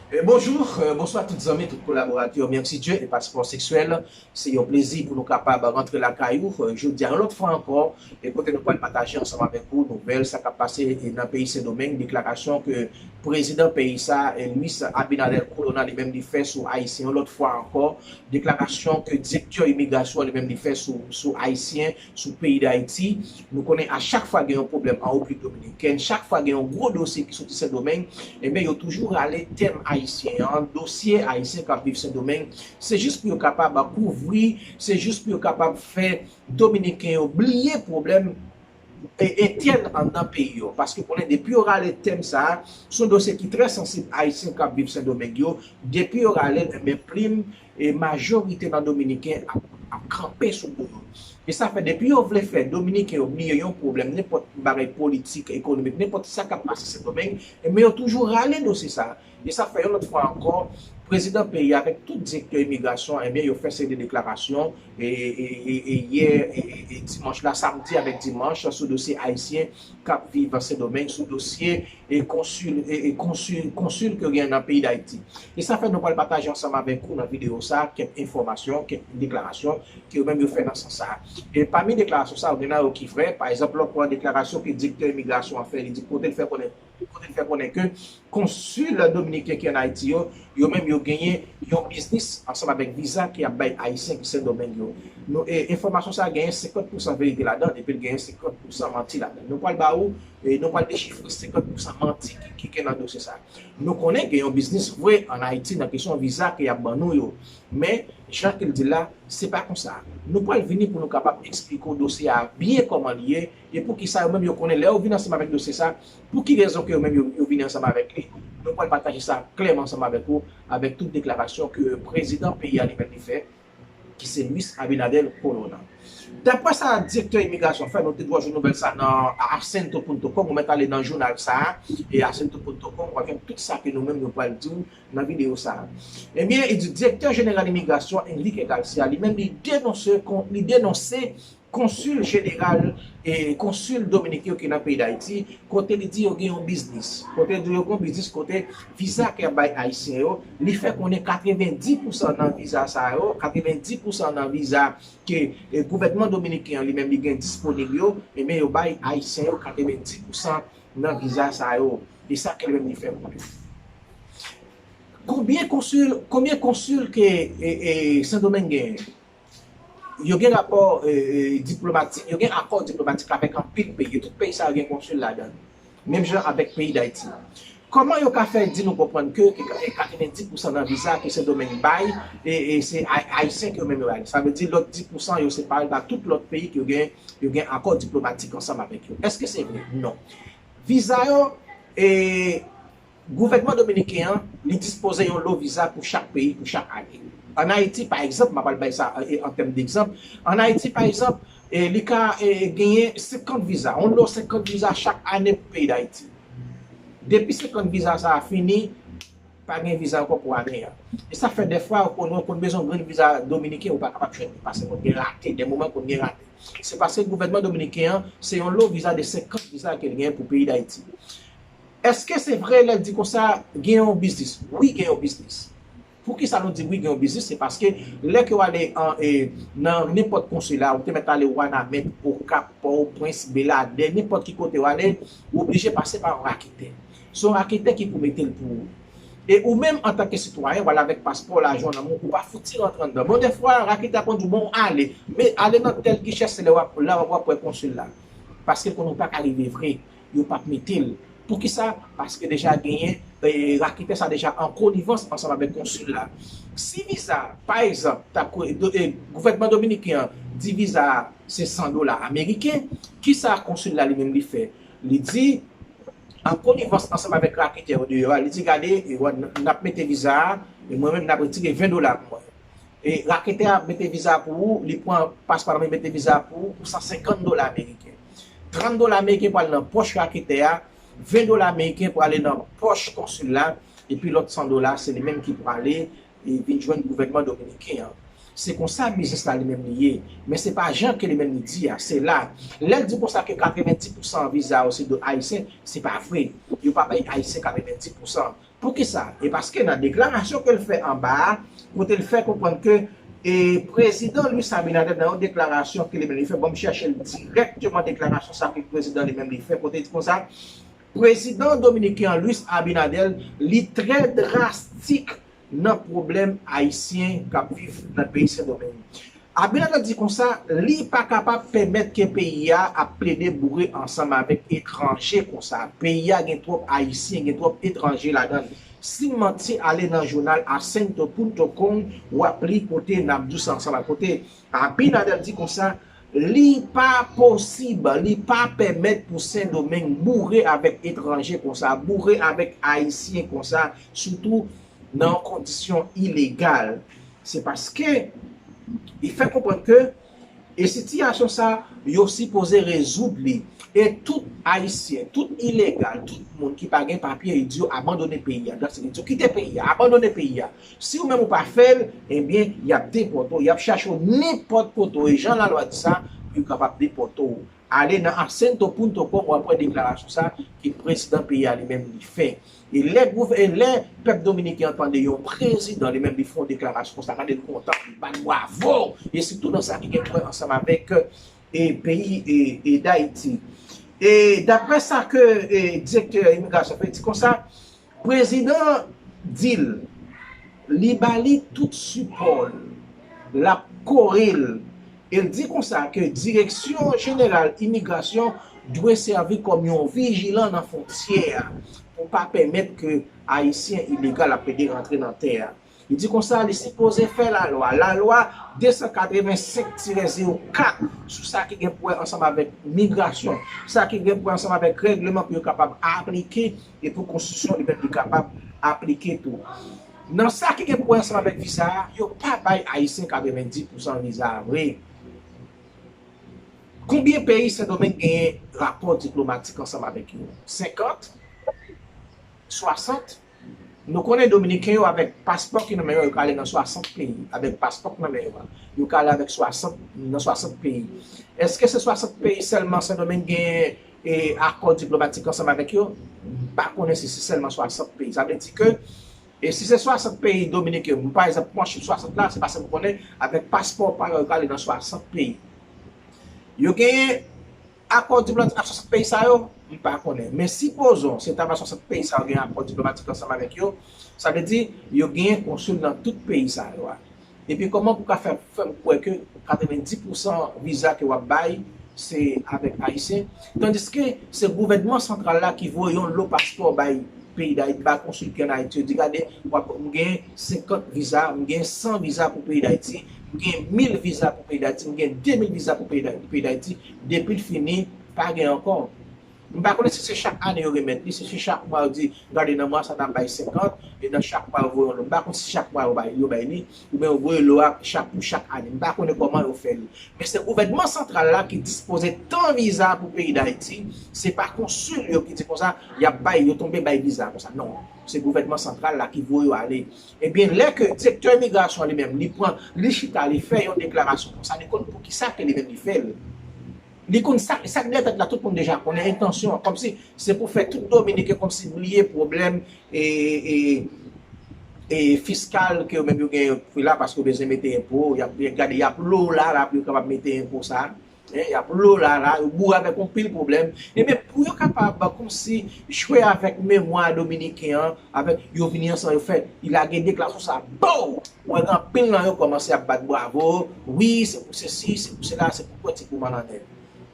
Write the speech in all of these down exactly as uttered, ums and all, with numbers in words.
E bonjou, e bonswa tout zanmi, tout kolaboratè Mercydye e Paspò Seksyèl. Se yon plezi pou nou kapab rantre lakay ou, e jodi a yon lòt fwa ankò, e kote nou pral pataje ansanm avèk ou nouvèl sa k ap pase e nan peyi Sendomeng, deklarasyon ke prezidan peyi sa, e Luis Abinader Corona li menm li fè sou Ayisyen yon lòt fwa ankò, deklarasyon ke direktè imigrasyon li menm li fè sou, sou Ayisyen, sou peyi Dayiti. Nou konnen a chak fwa gen yon pwoblèm an Repiblik Dominikèn, chak fwa gen yon gwo dosye ki soti Sendomeng, ebyen yo toujou rale tèm ayisyen an, dosye ayisyen k ap viv Sendomeng. Se jis pou yo kapab kouvri, se jis pou yo kapab fè Dominiken yo bliye pwoblèm e, entèn anndan peyi yo. Paske konnen depi yo rale tèm sa a, se yon dosye ki trè sansib ayisyen k ap viv Sendomeng yo, depi yo rale l, enben plim e majorite nan Dominiken ap, ap kanpe sou do yo. E sa fè depi yo vle fè Dominiken yo bliye yon pwoblèm, nenpòt bagay politik, ekonomik, nenpòt sa k ap pase Sendomeng, enben yo toujou rale dosye sa a. E sa fè yon lòt fwa ankò, prezidan peyi a avèk tout direktè imigrasyon, enben yo fè seri de deklarasyon e, e, e, e yè e, e, e dimanch la, samdi avèk dimanch, sou dosye ayisyen k ap viv Sendomeng, sou dosye e konsil, e, e konsil, konsil ke gen nan peyi Dayiti. E sa fè nou pral pataje ansanm avèk ou nan videyo sa a kèk enfòmasyon, kèk deklarasyon ke yo menm yo fè nan sans sa a. E pami deklarasyon sa a, gen nan yo ki vrè. Pa egzanp, lè w pran deklarasyon ke direktè imigrasyon an fè, li di kote l fè konnen, kote l fè konnen ke konsil dominiken ki ann Ayiti yo, yo menm yo genyen yon biznis ansanm avèk viza ke y ap bay ayisyen ki Sendomeng yo. Nou, e, enfòmasyon sa a genyen senkant pousan verite ladan, epi l genyen senkant pousan manti ladan. Nou pral ba ou, e, nou pral dechifre senkant pousan manti ki, ki gen nan dosye sa a. Nou konnen gen yon biznis vre ann Ayiti nan kesyon viza ke y ap ban nou yo. Men, jan ke l di l la, se pa konsa. Nou pral vini pou nou kapab eksplike w dosye a byen kòman li ye, e poukisa yo menm yo konnen lè yo vin ansanm avèk dosye sa, pou ki rezon ke yo menm yo, yo vini ansanm avèk li. Nou pral pataje sa klèman ansanm avèk ou, avèk tout deklarasyon ke prezidan peyi a li menm li fè, ki se Luis Abinader Corona. Daprè sa direktè imigrasyon fè, nou te dwe jwenn nouvèl sa nan acento punto com, ou mèt ale nan jounal sa a, e acento punto com, w a jwenn tout sa ke nou menm nou pral di w nan videyo sa a. Ebyen, e di, direktè jeneral imigrasyon, Enrique Garcia, li menm li denonse, kon, li denonse konsil jeneral e konsil dominiken yo ki nan peyi Dayiti, kote li di yo gen yon biznis. Kote li di yo gen yon biznis kote viza ke y ap bay ayisyen yo, li fè konnen katrevendis pousan nan viza sa yo, katrevendis pousan nan viza ke, e, gouvènman dominiken an li menm li gen disponib yo, ebyen yo bay ayisyen yo katrevendis pousan nan viza sa yo. E sa ke li menm li fè konnen. Konbyen konsil, konbyen konsil ke, e, e, Sendomeng genyen? Yo gen rapò, e, e, diplomatik, yo gen akò diplomatik avèk anpil peyi. Tout peyi sa yo gen konsil ladan. Menm jan avèk peyi Dayiti. Kòman yo ka fè di nou konprann ke, ke, e, katrevendis pousan nan viza ke Sendomeng bay, e, e se ay-, ayisyen ke yo menm yo bay? Sa vle di lòt dis pousan yo separe pa tout lòt peyi ke yo gen, yo gen akò diplomatik ansanm avèk yo. Èske se vre? Non. Viza yo, e, gouvènman dominiken an, li dispoze yon lo viza pou chak peyi, pou chak ane. Ann Ayiti, pa egzanp, m ap al bay sa, e, an tèm degzanp, ann Ayiti, pa egzanp, e, li ka, e, genyen senkant viza, yon lo senkant viza chak ane pou peyi Dayiti. Depi senkant viza sa a fini, pa gen viza ankò pou ane a. E sa fè dèfwa, ou konn, ou konn bezwen grenn viza dominiken, ou pa kapab jwenn li, paske konn gen rate, de moman konn gen rate. Se paske gouvènman dominiken an, se yon lo viza de senkant viza ke l genyen pou peyi Dayiti. Èske se vre lè l di konsa, gen yon biznis? Wi, gen yon biznis. Poukisa nou di wi, gen yon biznis? Se paske lè ke w ale an, e, nan nenpòt konsila, ou te mèt ale Wanament, Okap, Pòtoprens, Beladè, nenpòt ki kote w ale, ou oblije pase pa yon raketè. Se yon raketè ki pou mete l pou ou. E ou menm, antanke sitwayen, w al avèk paspò, lajan nan men w, ou pa fouti rantre anndan. Bon, dèfwa, raketè a konn di w, bon, ale. Men ale nan tèl gichè, se lè w ap, la w ap wè konsil la. Paske l konnen w pa ka rive vre. Yo p ap mete l. Poukisa? Paske deja genyen, e, raketè sa deja an konivans ansanm avèk konsil la. Si viza, pa egzanp, t ap kwe-, do-, e, gouvènman dominiken an di viza a se san dola ameriken, kisa konsil la li menm li fè? Li di, an konivans ansanm avèk raketè yo deyò a, li di, gade, e, wè, n, n ap mete viza a, e mwen menm n ap retire ven dola pou mwen. E raketè a mete viza pou ou, li pran paspò a, li mete viza pou ou pou san senkant dola ameriken. Trant dola ameriken pral nan pòch raketè a, ven dola ameriken pral nan pòch konsil la, epi lòt san dola, se li menm ki prale e vin jwenn gouvènman dominiken an. Se konsa biznis la li menm li ye. Men se pa jan ke li menm li di a, se la. Lè l di konsa ke katrevenndis pousan viza yo se do Ayisyen, se pa vre. Yo pa bay Ayisyen katrevenndis pousan. Poukisa? E paske nan deklarasyon ke l fè anba a, kote l fè konprann ke e prezidan Luis Abinader nan yon deklarasyon ke li menm li fè, bon, m chèche l dirèkteman deklarasyon sa ke prezidan li menm li fè, kote l di konsa, prezidan dominiken an Luis Abinader, li trè drastik nan pwoblèm ayisyen k ap viv nan peyi Sendomeng. Abinader di konsa, li pa kapab pèmèt ke peyi a ap plede boure ansanm avèk etranje konsa. Peyi a gen twòp ayisyen, gen twòp etranje ladan l. Si m manti, ale nan jounal asunto punto com, w ap li kote n ap di w sa ansanm ak kote Abinader di konsa, li pa posib, li pa pèmèt pou Sendomeng boure avèk etranje konsa, boure avèk ayisyen konsa, sitou nan yon kondisyon ilegal. Se paske li fè konprann ke e sitiyasyon sa, yo sipoze rezoud li. E tout ayisyen, tout ilegal, tout moun ki pa gen papye, yo di yo abandone peyi a. Donk, se yo di yo kite peyi a, abandone peyi a. Si ou menm ou pa fè l, ebyen, y ap depòte w, y ap chache w nenpòt kote w. E jan lalwa di sa, pou yo kapab depòte w. Ale nan asunto punto com, w ap wè deklarasyon sa ke prezidan peyi a li menm li fè. E lè gouvè-, e lè pèp dominiken an tande yon prezidan li menm li fè yon deklarasyon konsa, gade l kontan, li bat bwavo, e sitou nan sa ki gen pou wè ansanm avèk e peyi e, e Dayiti. E daprè sa ke e, direktè imigrasyon fè di konsa, prezidan di l, li ba li tout sipò l, l ap kore l, e l di konsa ke direksyon jeneral imigrasyon dwe sèvi kòm yon vijilan nan fwontyè a pou pa pèmèt ke ayisyen ilegal ap plede rantre nan tè a. Li di konsa, li sipoze fè lalwa. Lalwa de san katrevensenk tirè zewo kat sou sa ki gen pou wè ansanm avèk migrasyon, sa ki gen pou wè ansanm avèk règleman pou yo kapab aplike e pou konstitisyon li menm li kapab aplike tou. Nan sa ki gen pou wè ansanm avèk viza a, yo pa bay ayisyen katrevenndis pousan viza a vre. Konbyen peyi Sendomeng genyen rapò diplomatik ansanm avèk yo? Senkant? Swasant? Nou konnen dominiken yo avèk paspò ki nan men yo, yo ka ale nan swasant peyi avèk paspò ki nan men yo a. Yo ka ale avèk swasant, nan swasant peyi. Èske se swasant peyi sèlman Sendomeng genyen e, akò diplomatik ansanm avèk yo? M pa konnen si se sèlman swasant peyi. Sa vle di ke, e si se swasant peyi dominiken, m, pa egzanp, pran chif swasant la, se paske m konnen avèk paspò pa yo, yo ka ale nan swasant peyi. Yo genyen akò diplomatik ak swasant peyi sa yo? M pa konnen. Men sipozon se ta va swasant peyi sa yo gen akò diplomatik ansanm avèk yo, sa vle di yo genyen konsil nan tout peyi sa yo a. Epi kòman pou ka fè, fè m kwè ke katrevenndis pousan viza ke w ap bay se avèk ayisyen, tandiske se gouvènman santral la ki voye yon lo paspò bay peyi Dayiti, bay konsil ki ann Ayiti, yo di, gade, w ap, m gen senkant viza, m gen san viza pou peyi Dayiti, m gen mil viza pou peyi Dayiti, m gen de mil viza pou peyi Dayiti, depi l fini, pa gen ankò. M pa konnen si se chak ane yo remèt li, si se chak mwa yo di, gade nan mwa sa n ap bay senkant, e nan chak mwa yo voye yon lo. M pa konn si chak mwa yo bay, yo bay li, oubyen yo voye lo a chak pou chak ane. M pa konnen kòman yo fè li. Men se gouvènman santral la ki dispoze tan viza pou peyi Dayiti. Se pa konsil yo ki di konsa, y ap bay, yo tonbe bay viza konsa. Non. Se gouvènman santral la ki voye yo ale. Ebyen, lè ke direktè imigrasyon li menm, li pran, li chita, li fè yon deklarasyon konsa, li konn poukisa ke li menm li fè l. Li konn sa, sa k dèyè tèt la, tout moun deja konnen entansyon an. Kòmsi se pou fè tout dominiken kòmsi bliye pwoblèm e, e, e fiskal ke yo menm yo genyen pou la, paske yo bezwen mete enpo, y ap gade, y ap lo la, la pou yo kapab mete enpo sa. Hein, y ap lo la, la, yo boure avèk yon pil pwoblèm. Ebyen, pou yo kapab kòmsi jwe avèk memwa dominiken an, avèk yo vini ansanm, yo fè, yo lage deklarasyon sa, bow! Ou wè gen anpil nan yo kòmanse ap bat bravo, wi, se pou sesi, se pou sela, se pou kwè ti pou malandè.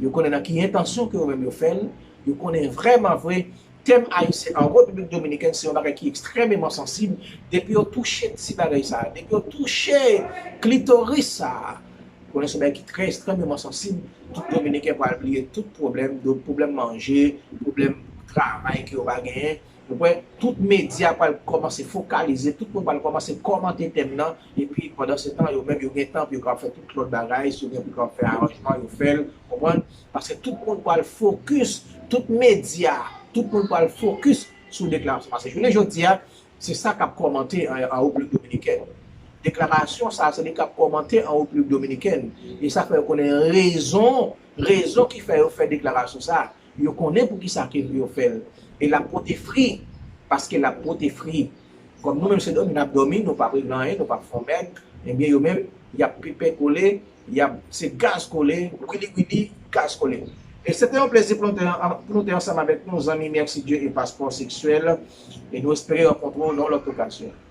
Yo konnen nan ki entansyon ke yo menm yo fè l, yo konnen vrèman vre, tèm ayisyen an Repiblik Dominikèn se yon bagay ki ekstrèmeman sansib. Depi yo touche ti bagay sa, depi yo touche klitoris sa, konnen se yon bagay ki trè ekstrèmeman sansib, tout dominiken pral bliye tout pwoblèm, de pwoblèm manje, pwoblèm travay ke yo pa genyen. Ou wè, tout medya pral kòmanse fokalize, tout moun pral kòmanse kòmante tèm nan, epi pandan se tan, yo menm yo gen tan pou yo kapab fè tout lòt bagay, si yo gen pou yo kapab fè aranjman, yo fè l, konprann? Paske tout moun pral fokis, tout medya, tout moun pral fokis sou deklarasyon. Paske jounen jodi a, se sa k ap kòmante an, an Repiblik Dominikèn. Deklarasyon sa a, se li k ap kòmante an Repiblik Dominikèn. E sa fè yo konnen rezon, rezon ki fè yo fè deklarasyon sa a. Yo konnen poukisa ke yo fè l. E l ap pote fri, paske l ap pote fri. Kòm nou menm se dòmi n ap dòmi, nou p ap regle anyen, nou p ap fè mèd, ebyen yo menm, y ap pipè kole, y ap se gaz kole, wili wili, gaz kole. E se te yon plezi pou nou te, pou nou te ansanm avèk nou, zanmi Mèsidye e Paspò Seksyèl, e nou espere rankontre w nan yon lòt okazyon.